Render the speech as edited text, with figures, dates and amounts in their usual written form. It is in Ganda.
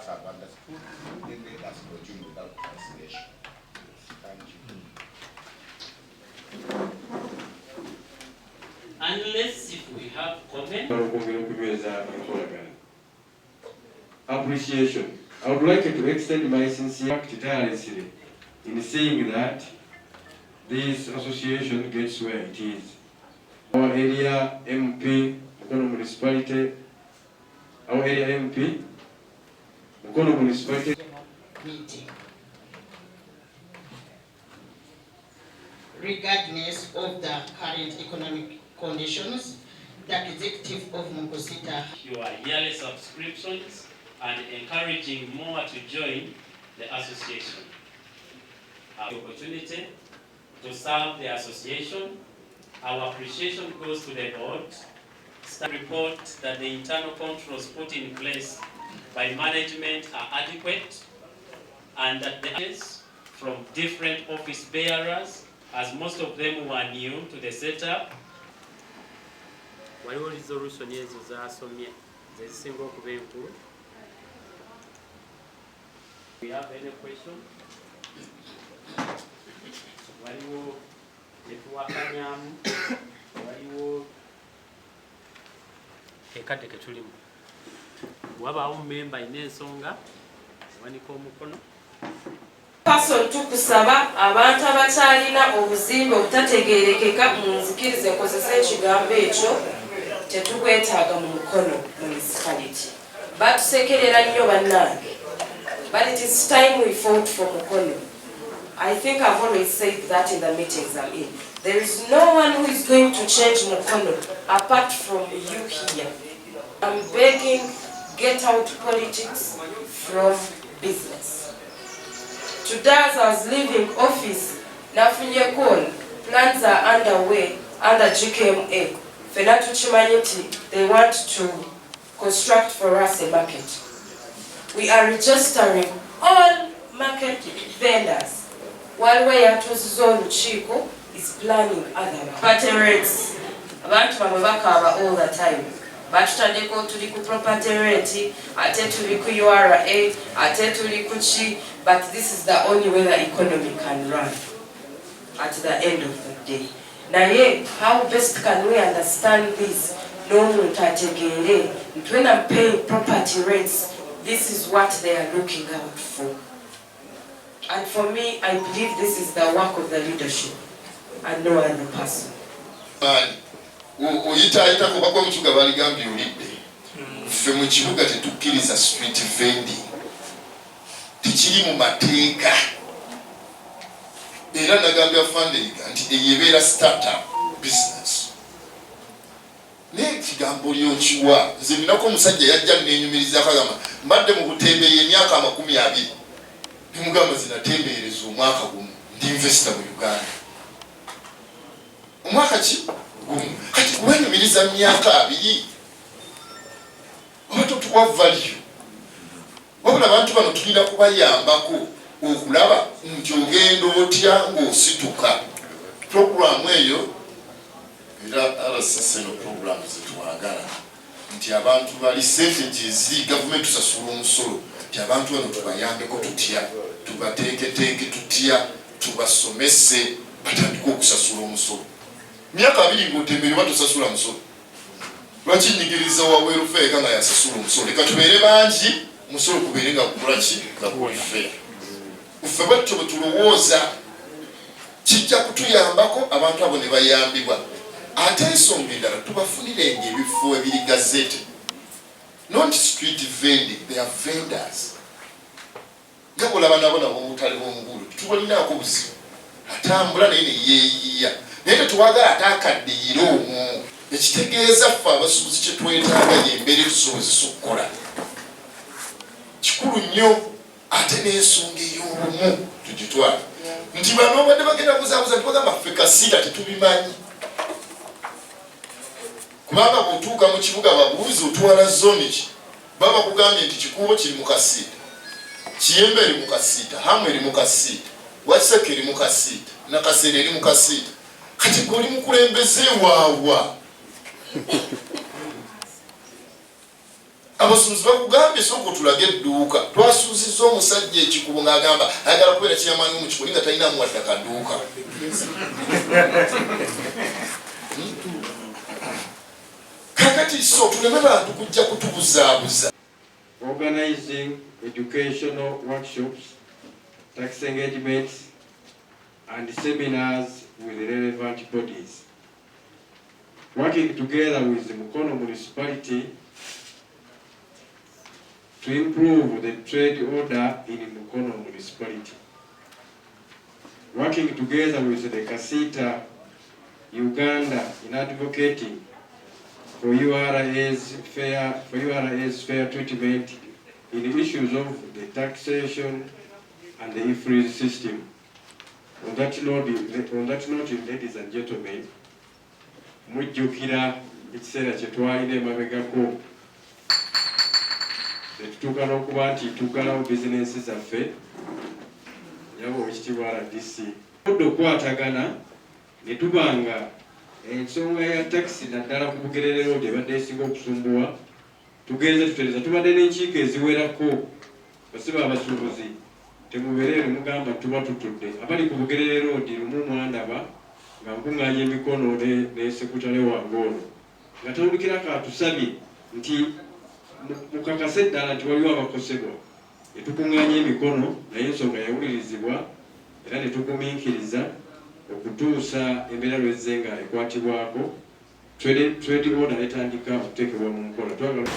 us have understood, then let us continue without translation. Thank you. Unless if we have comment. Okwongera okunyweza enkolagana. Appreciation. I would like to extend my sincere tirelessly in seeing that this association gets where it is. Our area MP, Mukono Municipality, our area MP, Mukono Municipality. Meeting. Regardless of the current economic conditions, the executive of Mukosita Your yearly subscriptions and encouraging more to join the association. Have the opportunity to serve the association. Our appreciation goes to the board. Staff report that the internal controls put in place by management are adequate and that the from different office bearers, as most of them were new to the setup. Waliwo resolution ezo zasomye zezisinga okuba enkulu. We have any question? Waliwo etuwakanyamu, waliwo ekadde ketulimu, wabaawo memba ayina ensonga, wanika omukono. Person, tukusaba abantu abakyalina obuzimbe obutategerekeka, mu nzikiriza enkozesa ekigambo ekyo, tetubwetaaga mu Mukono Municipality. Batusekerera nnyo bannange, but it is time we fought for Mukono. I think I've always said that in the meetings I'm in. There is no one who is going to change Mukono apart from you here. I'm begging, get out politics from business. Today, as I was leaving office, nafunye call, plans are underway under GKMA. Fena tukimanyi nti they want to construct for us a market. We are registering all market vendors. Waliwo eyatuuziza olukiiko, is planning other property rates. Abantu bamwe bakaaba all the time. Batutaddeko tuli ku property rate, ate tuli ku URA, ate tuli ku ki, but this is the only way the economy can run at the end of the day. Naye how best can we understand this, n'omuntu ategeere nti when I'm paying property rates, this is what they are looking out for? And for me, I believe this is the work of the leadership and no other person. Maanyi oyitaayitako bagwa mu kibuga, baligambye olidde. Ffe mu kibuga tetukkiriza street vending, tekiri mu mateeka. Era nagambya Fandeiga nti eyo ebeera startup business, naye ekigambo lyokiwa. Nze ninako omusajja yajja nenyumirizako, agamba mbadde mu butembeeyi emyaka 20. Nemugamba zinatembeereza omwaka gumu, ndi investor mu Uganda omwaka ki gumu. Kati kuwenyumiriza mu myaka 20, oba totuwa value. Wabula abantu bano tulina kubayambako okulaba nti ogenda otya ng'osituka puroguramu eyo. Era RCC no puroguramu zetwagala nti abantu bali sente gyeziri, gavumenti tusasula omusolo, nti abantu bano tubayambeko tutya, tubateeketeeke tutya, tubasomese batandike okusasula omusolo. Myaka 20 ng'otembere oba tosasula musolo, lwaki nyigiriza wa welfare nga yasasula omusolo? Leka tubeere bangi, omusolo gubeere nga gukola ki, nga guli fair. Ffe bwetutyo bwe tulowooza, kijja kutuyambako abantu abo ne bayambibwa. Ate ensonga endala, tubafunirenga ebifo ebiri gazetted, not street vending. They are vendors nga bolaba nabo nabo obutale bw'omuguudo tubalinaako buzibu, atambula naye neyeeyiya, naye tetwagala ate akaddiyire omwo. Ekitegeeza ffe abasuubuzi kyetwetaaga yembeera etusobozesa okukola, kikulu nnyo. Ate n'ensonga ey'obumu tugitwale nti bano obadde bagenda buzaabuza nti bagamba ffe kasiita tetubimanyi, kubanga bw'otuuka mu kibuga babuuzi otwala zone ki, baba bakugambye nti Kikuubo kiri mu kasiita, Kiyembe eri mu kasiita, Hamu eri mu kasiita, Waseka eri mu kasiita, Nakaseera eri mu kasiita. Kati gwe oli mukulembeze waawa? Abasuubuzi bakugambye sooka otulage edduuka. Twasuuzizza omusajja ekikubo ng'agamba ayagala kubeera chairman w'omukikoli nga talina muwadde kaduuka. Kakati so tuleme bantu kujja kutubuzaabuza. Organizing educational workshops, tax engagements, and seminars with relevant bodies. Working together with the Mukono Municipality to improve the trade order in Mukono Municipality. Working together with the KACITA Uganda in advocating for URA's fair treatment in issues of the taxation and the EFRIS system. On that note, ladies and gentlemen, mujjukira ekiseera kye twalina emabegako netutuuka n'okuba nti tuggalawo bizinensi zaffe. Nyabo owekitiibwa RDC, odde okukwatagana ne tuba nga ensonga ya takisi naddala ku Bugerere Road ebadde esinga okusumbuwa, tugenze tutereza. Tubadde n'enkiiko eziwerako. Basiba abasuubuzi, temubeere mugamba tuba tutudde. Abali ku Bugerere Road, lumu mwandaba nga nkuŋŋaanya emikono ne secretary wange ono nga tawulikira katusabye nti mukakase ddala nti waliwo abakosebwa, ne tukuŋŋaanya emikono, naye ensonga yawulirizibwa era ne tugumiikiriza okutuusa embeera lwezze nga ekwatibwako, trade order netandika okuteekebwa mu nkola. Twagala